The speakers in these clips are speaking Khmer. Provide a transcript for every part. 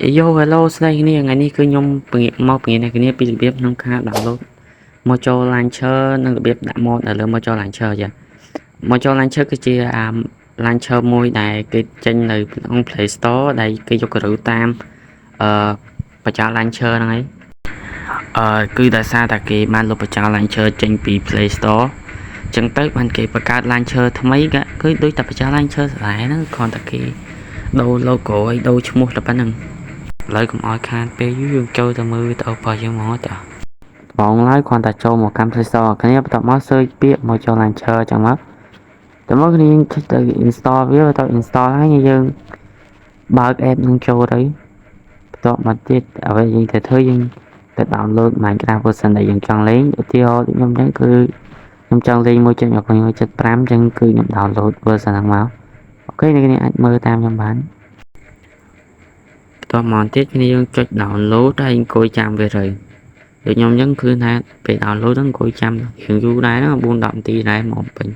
Yo hello ស្ដីគ្នាថ្ងៃនេះគឺខ្ញុំពង្រៀនមកពង្រៀនអ្នកគ្នាពីរបៀបក្នុងការ download Mojo Launcher និងរបៀបដាក់ mod នៅលើ Mojo Launcher ចា Mojo Launcher គឺជាអា launcher មួយដែលគេចេញនៅក្នុង Play Store ដែលគេយកគំរូតាមអឺបច្ចា launcher ហ្នឹងឯងអឺគឺដោយសារតែគេបានលុបបច្ចា launcher ចេញពី Play Store ចឹងទៅបានគេបង្កើត launcher ថ្មីក៏គឺដូចតែបច្ចា launcher ស្រែហ្នឹងគ្រាន់តែគេដូរ logo ហើយដូរឈ្មោះតែប៉ុណ្្នឹងឥឡូវកុំឲ្យខានពេលយូរយើងចូលទៅមើលវីដេអូរបស់យើងមកតើបងឡើយគ្រាន់តែចូលមកកាន់ Play Store គ្នាបន្ទាប់មក search ពាក្យ Mojo Launcher ចឹងមកតើមកគ្នាយើងចុចទៅ install វាបន្ទាប់ install ហើយយើងបើក app នឹងចូលទៅបន្ទាប់មកទៀតអ្វីយើងត្រូវធ្វើយើងទៅ download Minecraft version ដែលយើងចង់លេងឧទាហរណ៍ដូចខ្ញុំចឹងគឺខ្ញុំចង់លេង1.25ចឹងគឺខ្ញុំ download version ហ្នឹងមក OK អ្នកគ្នាអាចមើលតាមខ្ញុំបានបន្ទាប់មកទៀតគ្នាយើងចុច download ហើយអង្គុយចាំវាទៅដូចខ្ញុំចឹងគឺថាពេល download ហ្នឹងអង្គុយចាំរៀងយូរដែរហ្នឹង4 10នាទីដែរមកពេញ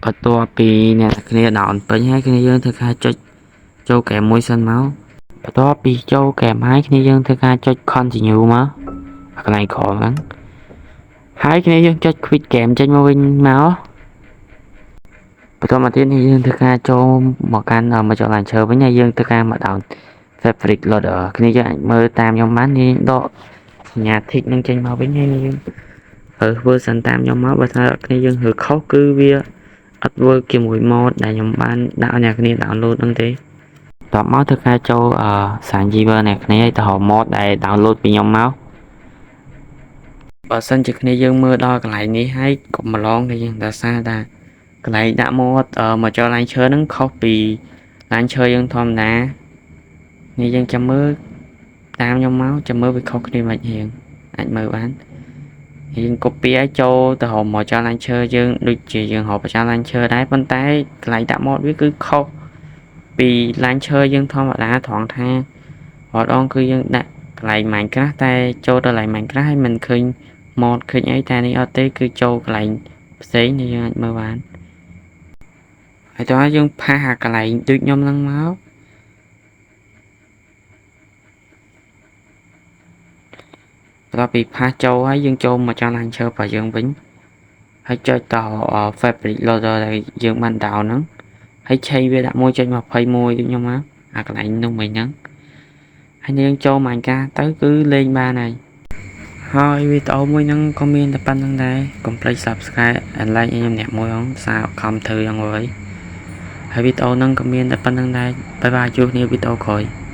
បន្ទាប់ពីអ្នកគ្នា down ពេញហើយគ្នាយើងធ្វើការចុចចូលហ្គេមមួយសិនមកបន្ទាប់ពីចូលហ្គេមហើយគ្នាយើងធ្វើការចុច continue មកកន្លែងក្រោមហ្នឹងហើយគ្នាយើងចុច quit game ចេញមកវិញមកបន្ទាប់មកទៀតនេះយើងធ្វើការចូលមកកាន់មកចូល launcher វិញហើយយើងធ្វើការមក down fabric loader គ្នាយើងអាចមើលតាមខ្ញុំបាននេះដកសញ្ញា tick នឹងចេញមកវិញហើយយើងរើស version តាមខ្ញុំមកបើថាគ្នាយើងរើខុសគឺវាអត់ work ជាមួយ mod ដែលខ្ញុំបានដាក់ឲ្យអ្នកគ្នា download ហ្នឹងទេតបមកធ្វើការចូលអឺសាញ Giver អ្នកគ្នាឲ្យទៅរក mod ដែល download ពីខ្ញុំមកបើសិនជាគ្នាយើងមើលដល់កន្លែងនេះហើយកុំម្លងទេយើងដោយសារតែកន្លែងដាក់ mod មកចូល launcher ហ្នឹងខុសពី launcher យើងធម្មតានេះយើងចាំមើលតាមខ្ញុំមកចាំមើលវាខុសគ្នាមិនរៀងអាចមើលបានយើង copy ឲ្យចូលទៅរកមកចោល launcher យើងដូចជាយើងរកបញ្ចោល launcher ដែរប៉ុន្តែកន្លែងដាក់ mod វាគឺខុសពី launcher យើងធម្មតាត្រង់ថារាល់ដងគឺយើងដាក់កន្លែង Minecraft តែចូលទៅកន្លែង Minecraft ហើយមិនឃើញ mod ឃើញអីតែនេះអត់ទេគឺចូលកន្លែងផ្សេងដែលយើងអាចមើលបានហើយតោះយើង paste អាកន្លែងដូចខ្ញុំហ្នឹងមកបន្ទាប់ពី paste ចូលហើយយើងចូលមកចង់ launcher របស់យើងវិញហើយចុចទៅ fabric loader ដែលយើងបាន down ហ្នឹងហើយឆេញវាដាក់1.21ដូចខ្ញុំមកអាកន្លែងនោះមិញហ្នឹងហើយយើងចូល Minecraft ទៅគឺលេងបានហើយហើយវីដេអូមួយហ្នឹងក៏មានតែប៉ុណ្្នឹងដែរកុំភ្លេច Subscribe and like ឲ្យខ្ញុំអ្នកមួយហងសារខំធ្វើយ៉ាងហើយហើយវីដេអូហ្នឹងក៏មានតែប៉ុណ្្នឹងដែរ bye bye ជួបគ្នាវីដេអូក្រោយ។